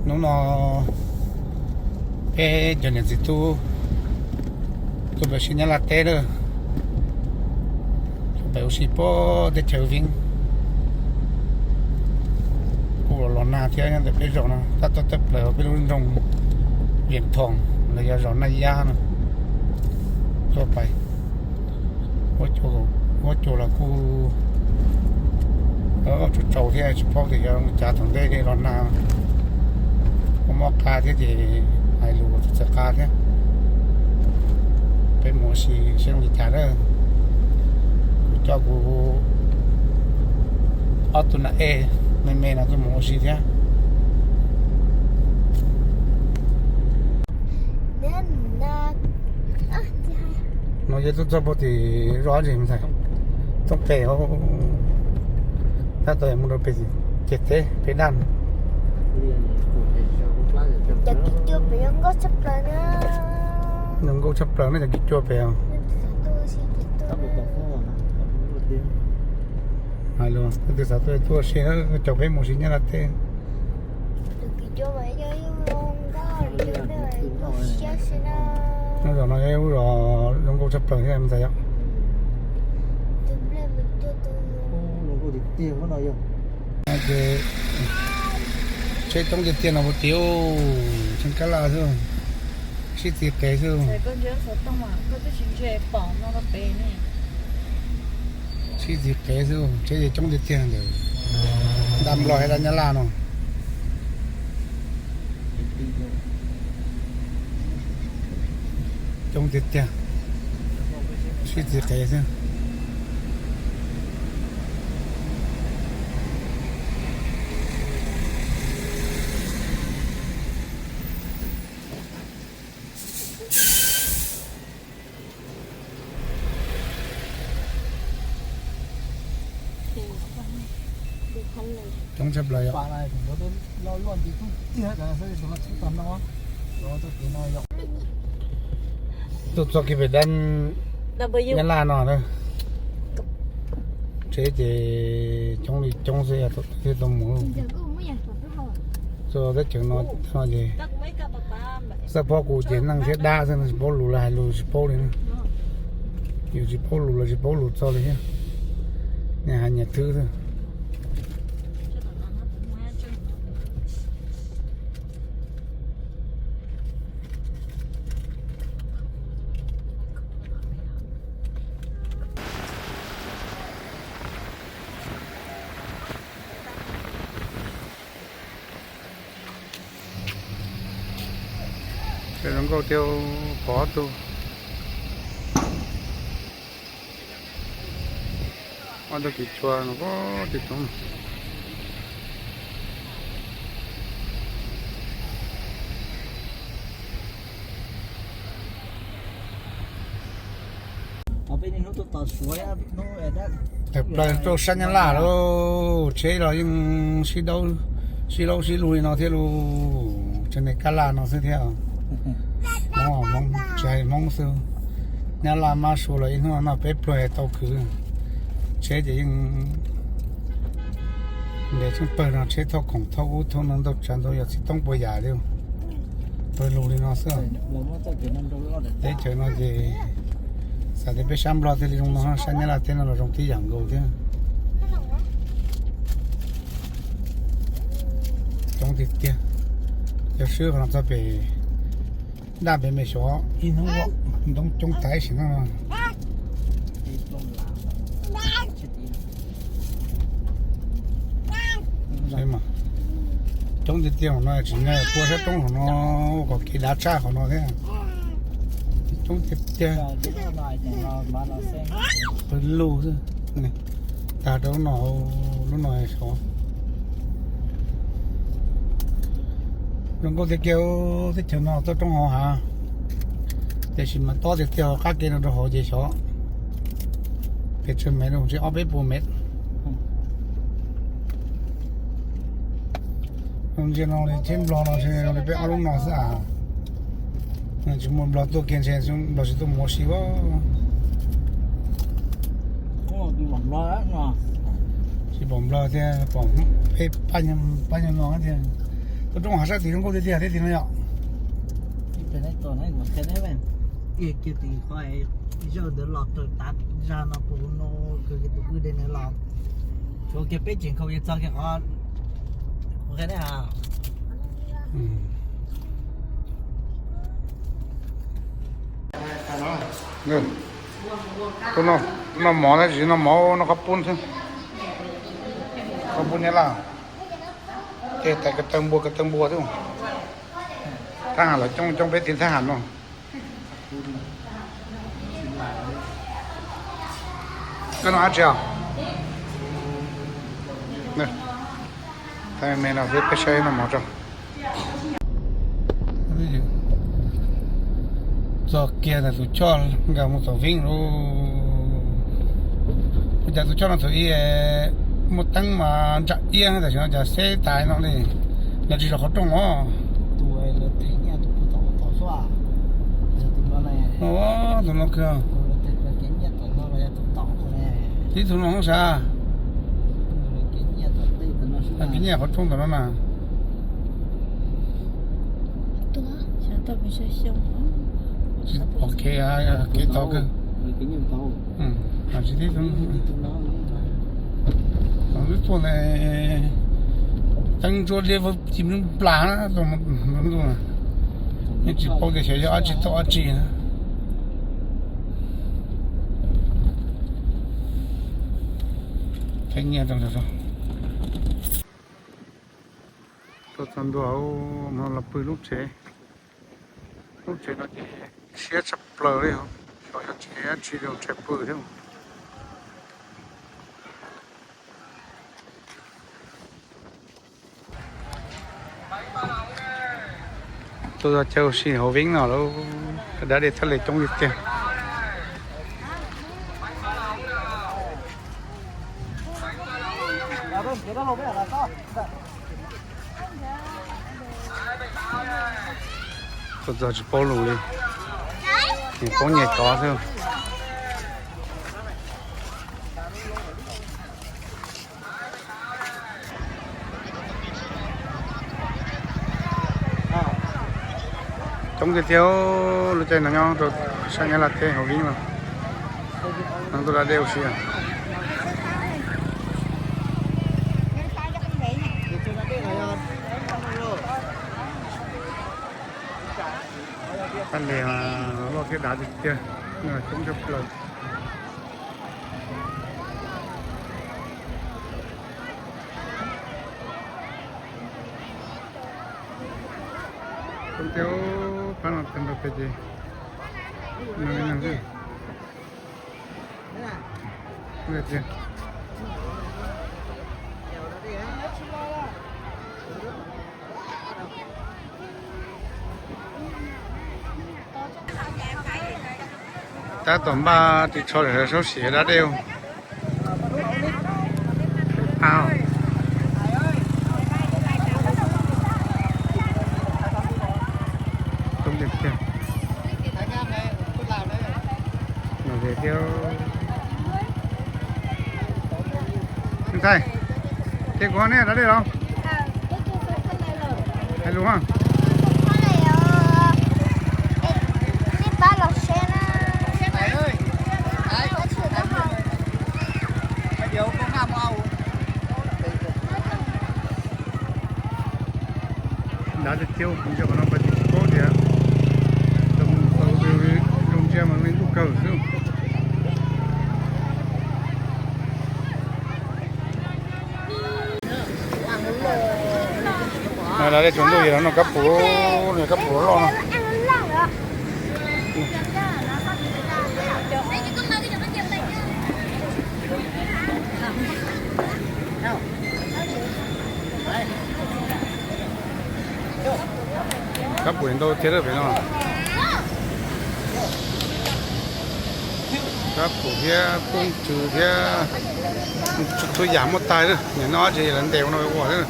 Hnub no peb cov niam txiv tub tuaj pem si Nyab Laj teb lawm, tuaj pem ua si puag teb chaws Viv. Kuj los nag thiab, nyob ntawm peb zos no tab tom tawm plaws peb lub nroog Vias Thoos los yog zos Naj Yab no tuaj pais. Huab cua los kuj tsaus tsaus thiab, tsis paub tias yog cas thaum ntej li los nag ua mob qa thiab ces hais lus txawv txawv qa thiab. Peb mus ua si seb zoo li cas na. Kuv coj kuv ob tug nas ej me me no tuaj mus ua si thiab. No yog tuaj txog puag tim zos dab tsi ntxhais? Txooj pem, tab tom mus rau pem ceg teb pem daj. Zoo nkauj tshaj plaws ne cov kis cua pem os. Hais lus, leej twg xav tuaj tuaj ua si, caum peb mus si Nyab Laj teb. Lub zos no yog ib lub zos zoo nkauj tshaj plaws thiab ntxhais yom. Ces tsheb coob tiag tiag no puag tim, tsheb kab laj xwb, sib txiv qev xwb. Sib txiv qev xwb, tsheb coob tiag tiag ntawm dab Nplog thiab dab Nyab Laj no. Coob tiag tiag, sib txiv qev xwb. Coob tshaj plaws yom. Tuaj txog kiag pem dab Nyab Laj no na, tsheb ces coob li coob xwb, yog thaum twg thiaj tau mus. Txog teb chaws no ces xab phob kuv ces neeg thiab dab xwb, tsis paub lus los hais lus tsis paub li na. Yus tsis paub lus los tsis paub lus txog li thiab, nyias hais nyias thwb xwb. Zoo nkauj thiab, pom ob tug, ob tug kis cua no puag tim tod. Tawm plaws rau sab Nyab Laj lauj, tsheb los yeej sib laub sib lug li no thiab lauj, tsev neeg kab laj no xwb thiab. Hmoob, Hmoob tsis hais Hmoob xwb, Nyab Laj mab sua los ib hnub no peb pluag tau khwv. Tsheb ces yeej nres tsheej pawg no, tsheb thauj khoom thauj ub thauj no ntau tsav ntau yam txiv toob puas yam li, pawg lug li no xwb. Teb chaws no ces xav tias peb sab Nplog thiaj li zoo no, sab Nyab Laj teb no los zoo tib yam nkaus thiab. Coob tiag tiag. Yog swb qhov no txog pem daj pem me xyov ib hnub ntoo coob tag sim no. Coob tiag tiag, hauv no tsis nyob puag sab roob hauv no, ua kom kev dav tshaj qhov no thiab. Coob tiag tiag. Pawg lug xwb. Tag rau lub no, lub no sov. Zoo nkauj tiag kiag, teb chaws no tuaj roob hauv hav, tiam sis mas tob tiag tiag, qab ke no rau hauv ces xyov pes tsawg mev, ntshe ob peb puas mev. Ntsia no li tsheb Nplog no ntshe zoo li peb ob lub no xwb as. Tsis muaj Nplog tuaj kiag ntshe Nplog tsis tuaj mus ua si as. Tsis pom Nplog thiab, pom peb pab nyuag no thiab. Tus rooj hav sab tim zoo nkauj tiag tiag thiab tim no yom. Kiag tim qhov zaj ntawd los raws tav zaj no puas no, kawg tus wb de na los. Tshuav kiag peb tsev nkhaus ces txog kiag qhov qhov qhia ne ha. Tus no mov tab sis no mov no qhov pub xwb. Qhov pub Nyab Laj. Ces tais ko taw npua ko taw npua xwb. Thab ham los coob coob peb txiv thab ham no. Koj no dab tsi os? Thaij me me no xwb peb saib no mov tso. Txog kiag ntawm tus choj nkag mus tom Vib lauj. Ua cas tus choj no thaum ub muaj teeb mas ntsa iab, tam sim no cas xeb tas no li. Lawv tsis zov qhov rooj os. Tus no kawg. Tib tug no xwb. Kev nyiaj qhov rooj tom no na. Ok, kev tau kawg. Tsis tib tug no. Lub tuaj ntawd teeb ntsuab liab vab ci nplas na, yeej tsis paub tias xyov yog dab tsi tau dab tsi na. Kev nyiaj tau. Tuaj txog ntua no los pw lub tsev. Lub tsev no ces siab tshaj plaws li, xyov yog tsev dab tsi los tsev pw thiab. Tuaj caij ua si hauv Vib no lauj, dab dej thaj li coob li tiag. Tuaj txog tsis paub lus li, nyias paub nyias cov xwb. Coob tiag tiag, lub caij no nyob rau sab Nyab Laj teb hauv Vib no, neeg tuaj da dej ua si. Tag li loj thiab dav tiag tiag, coob tshaj plaws. Coob tiag, phab no tag nrho pem ces no li no xwb. Tab tom npaj ris tsho saub sim dab dej. Coob tiag tiag. Ntxhais, ces kuv ho nej dab dej los? Hais lus. Dav tiag tiag, kuv nco qhov no pas tsis paub tias tau mus tau zoo ntsia mas li ntuj kawg xwb. Dav dej tsaus ntuj, yog no kab pum, kab pum loj no. Kab pum ntau thiab pem no. Kab pum thiab poob tsw thiab, txhua yam muaj tag, nim no tsis lawv ntes ua no ua xwb.